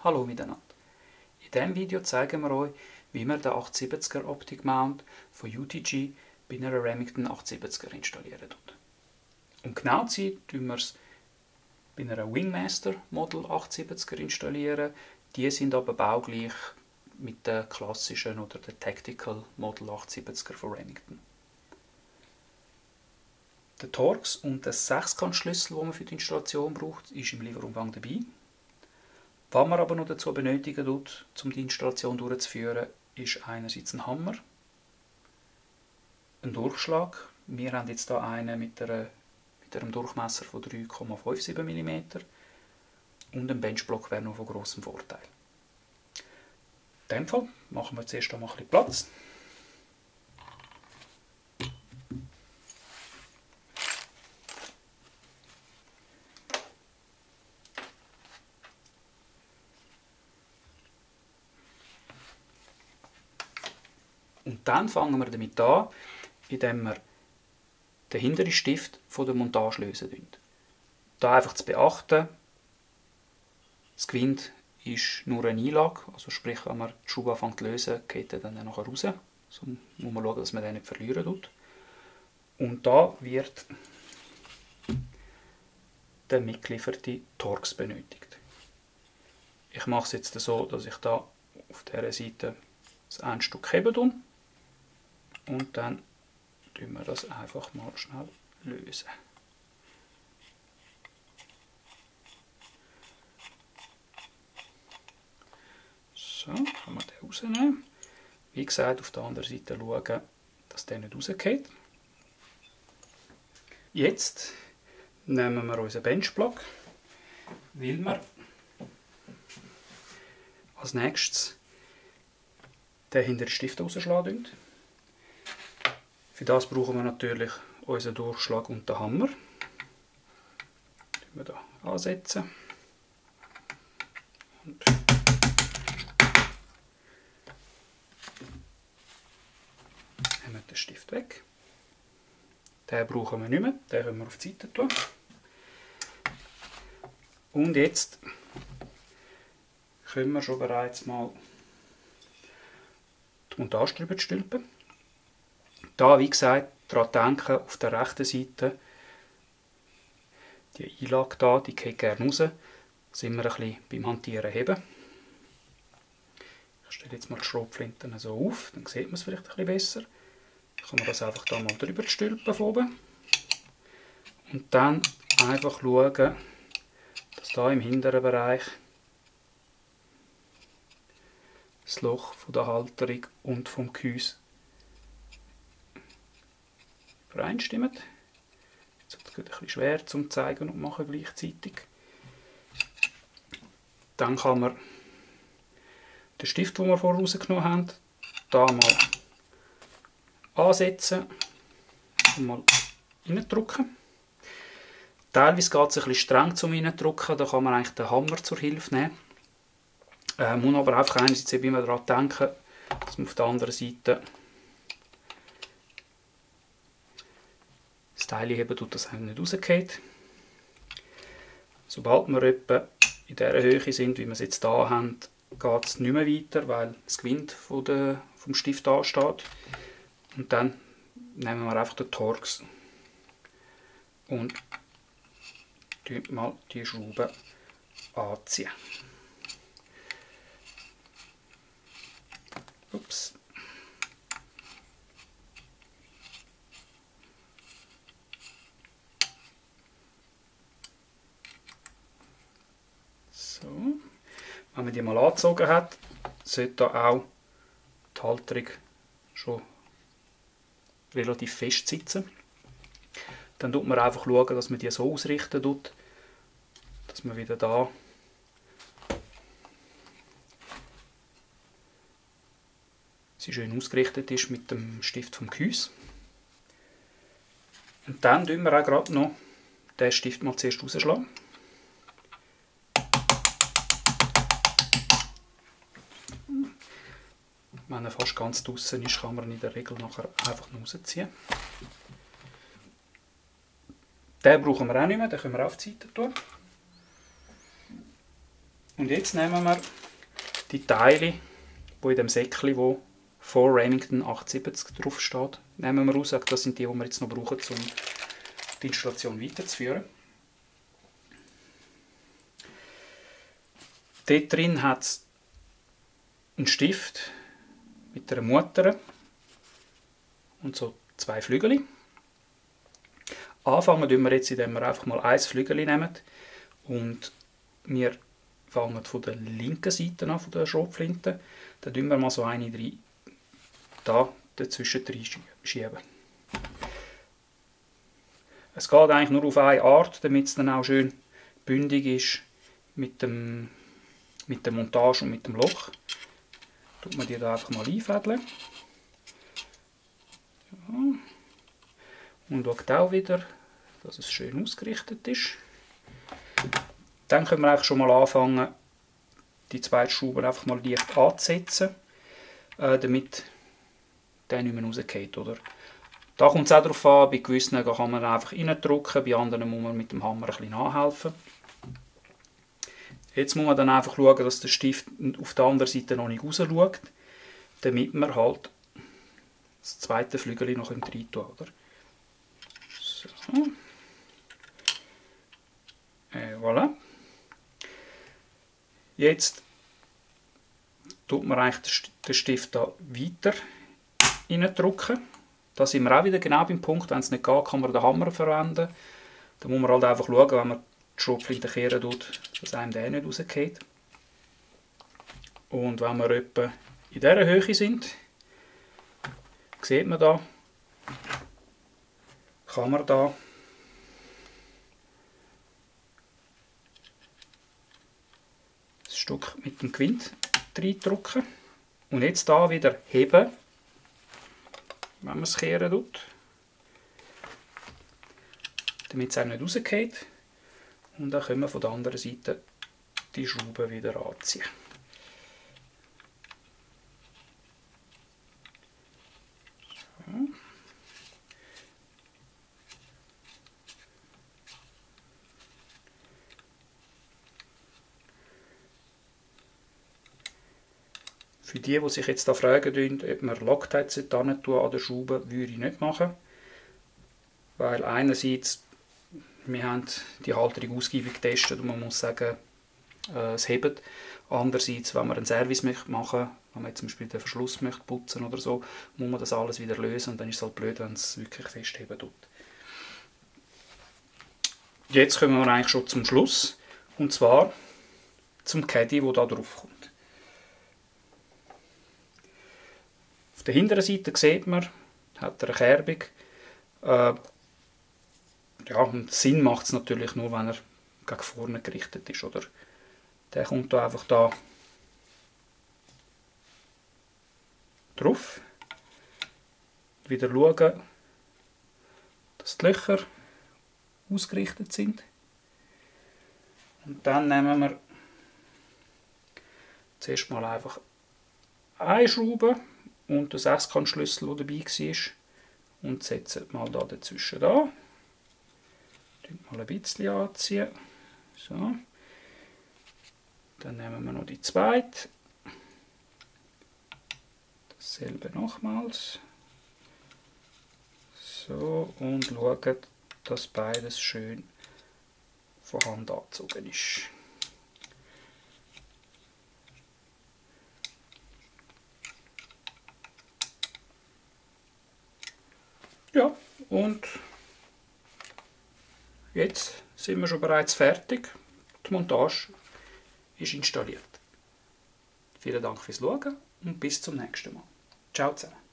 Hallo miteinander. In diesem Video zeigen wir euch, wie man den 870er Optic Mount von UTG bei einer Remington 870er installieren tut. Um genau zu sein, tun wir es bei einer Wingmaster Model 870er installieren. Die sind aber baugleich mit der klassischen oder der Tactical Model 870er von Remington. Der Torx und der Sechskantschlüssel, den man für die Installation braucht, ist im Lieferumfang dabei. Was man aber noch dazu benötigen tut, um die Installation durchzuführen, ist einerseits ein Hammer, ein Durchschlag. Wir haben jetzt hier einen mit einem Durchmesser von 3,57 mm und ein Benchblock wäre noch von grossem Vorteil. In diesem Fall machen wir zuerst einmal ein bisschen Platz. Und dann fangen wir damit an, indem wir den hinteren Stift von der Montage lösen. Da einfach zu beachten, das Gewinde ist nur eine Einlage, also sprich, wenn man die Schraube anfängt zu lösen, geht er dann nachher raus. So muss man schauen, dass man den nicht verlieren tut. Und da wird der mitgelieferte Torx benötigt. Ich mache es jetzt so, dass ich da auf dieser Seite das Endstück heben tue. Und dann lösen wir das einfach mal schnell lösen. So, kann man den rausnehmen. Wie gesagt, auf der anderen Seite schauen, dass der nicht rausgeht. Jetzt nehmen wir unseren Benchblock, weil wir als nächstes den hinteren Stift rausschlagen. Für das brauchen wir natürlich unseren Durchschlag und den Hammer. Den wir hier ansetzen. Und nehmen den Stift weg. Den brauchen wir nicht mehr, den können wir auf die Seite tun. Und jetzt können wir schon bereits mal die Montage drüber stülpen. Da, wie gesagt, daran denken, auf der rechten Seite, die Einlage da, die geht gerne raus, sind wir ein bisschen beim Hantieren heben. Ich stelle jetzt mal die Schrotflinten so auf, dann sieht man es vielleicht ein bisschen besser. Dann kann man das einfach da mal drüber stülpen von oben. Und dann einfach schauen, dass da im hinteren Bereich das Loch von der Halterung und vom Gehäuse übereinstimmen. Jetzt ist es ein bisschen schwer zum zeigen und machen gleichzeitig. Dann kann man den Stift, den wir vorher rausgenommen haben, da mal ansetzen und mal reindrücken. Teilweise geht es ein bisschen streng zum Reindrücken, da kann man eigentlich den Hammer zur Hilfe nehmen. Man muss aber einfach einerseits immer daran denken, dass man auf der anderen Seite das Teil heben tut, dass es nicht rausgeht. Sobald wir etwa in dieser Höhe sind, wie wir es jetzt hier haben, geht es nicht mehr weiter, weil das Gewinde vom Stift ansteht. Und dann nehmen wir einfach den Torx und mal die Schraube anziehen. Ups. So. Wenn man die mal angezogen hat, sollte da auch die Halterung schon relativ fest sitzen. Dann tut man einfach schauen, dass man die so ausrichten tut, dass man wieder da sie schön ausgerichtet ist mit dem Stift vom Gehäuse. Und dann tun wir auch gerade noch den Stift mal zuerst rausschlagen. Wenn er fast ganz draußen ist, kann man in der Regel nachher einfach noch rausziehen. Den brauchen wir auch nicht mehr, den können wir auf die Seite tun. Und jetzt nehmen wir die Teile, die in dem Säckchen, wo vor Remington 870 drauf steht, nehmen wir raus. Das sind die wir jetzt noch brauchen, um die Installation weiterzuführen. Dort drin hat es einen Stift mit einer Mutter und so 2 Flügel. Anfangen tun wir jetzt, indem wir einfach mal ein Flügel nehmen und wir fangen von der linken Seite an, von der Schrotflinte. Dann tun wir mal so eine da dazwischen schieben. Es geht eigentlich nur auf eine Art, damit es dann auch schön bündig ist mit der Montage und mit dem Loch. Tut man die da einfach mal einfädeln. Ja. Und schaut auch wieder, dass es schön ausgerichtet ist. Dann können wir eigentlich schon mal anfangen, die zweite Schraube einfach mal leicht anzusetzen, damit der nicht mehr rausgeht, oder? Da kommt es auch darauf an, bei gewissen kann man einfach reindrücken, bei anderen muss man mit dem Hammer ein bisschen nachhelfen. Jetzt muss man dann einfach schauen, dass der Stift auf der anderen Seite noch nicht raus schaut, damit man halt das zweite Flügel noch rein tun kann, oder? So. Voilà. Jetzt tut man eigentlich den Stift da weiter reindrücken. Da sind wir auch wieder genau beim Punkt, wenn es nicht geht, kann man den Hammer verwenden. Da muss man halt einfach schauen, wenn man die Schrotflinte kehren tut, dass einem der nicht rausgeht. Und wenn wir etwa in dieser Höhe sind, sieht man da, kann man da das Stück mit dem Gewinde reindrücken und jetzt da wieder heben, wenn man es kehren tut, damit es auch nicht rausgeht. Und dann können wir von der anderen Seite die Schraube wieder anziehen. So. Für die sich jetzt da fragen, ob man Loctite an der Schraube, würde ich nicht machen. Weil einerseits, wir haben die Halterung ausgiebig getestet und man muss sagen, es hebt. Andererseits, wenn man einen Service machen möchte, wenn man jetzt zum Beispiel den Verschluss möchte putzen oder so, muss man das alles wieder lösen und dann ist es halt blöd, wenn es wirklich festheben tut. Jetzt kommen wir eigentlich schon zum Schluss, und zwar zum Caddy, der da drauf kommt. Auf der hinteren Seite sieht man, hat er eine Kerbung. Ja, und Sinn macht es natürlich nur, wenn er gegen vorne gerichtet ist, oder? Der kommt da einfach da drauf. Wieder schauen, dass die Löcher ausgerichtet sind. Und dann nehmen wir zuerst mal einfach eine Schraube und den Sechskantschlüssel, der dabei war, und setzen mal da dazwischen da. Mal ein bisschen anziehen. So. Dann nehmen wir noch die zweite. Dasselbe nochmals. So, und schauen, dass beides schön von Hand angezogen ist. Ja, und jetzt sind wir schon bereits fertig. Die Montage ist installiert. Vielen Dank fürs Schauen und bis zum nächsten Mal. Ciao zusammen.